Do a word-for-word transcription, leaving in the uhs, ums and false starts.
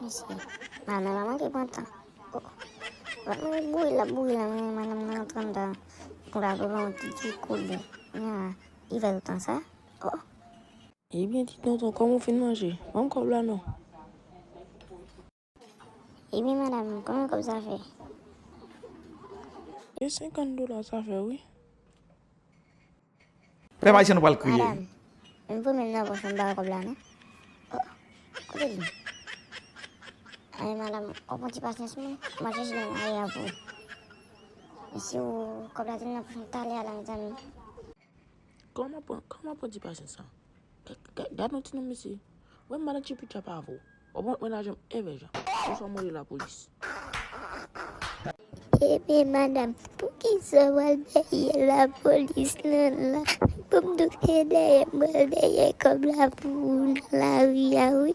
Mesye, madanm pa manke pran tan. Oh. Wè, mwen bouri la, bouri la, men madanm nan antre anndan. Kou la, kou la, yon ti, ti koulè. Nya, li fè tout tan sa. Oh. Ebyen, ti tonton, kòman w fin manje? Ban m kòb la non. Ebyen, madanm, konbyen kòb sa fè? E senkant dola sa fè, wi. Pèp ayisyen nou pral kriye. Madanm, m voye men nan pòch mwen ba kòb la non. Oh, kote li? Ay, madanm, w pran ti pasyans mwen, m a chèche nan lari a pou ou. Men si w kòb la te nan pòch mwen talè a la, mezanmi. Kòman pran, kòman pran ti pasyans sa? Gad, gad, gad yon ti nonm mesye. Wè madan Chipicha pa avè w. W ap mwen lajan m evè jan. Ou sa mande lapolis. Ebyen, madanm, poukisa w al dèyè lapolis lan la? Pou m tou te dèyè, m pral dèyè kòb la pou ou nan lari a, wi.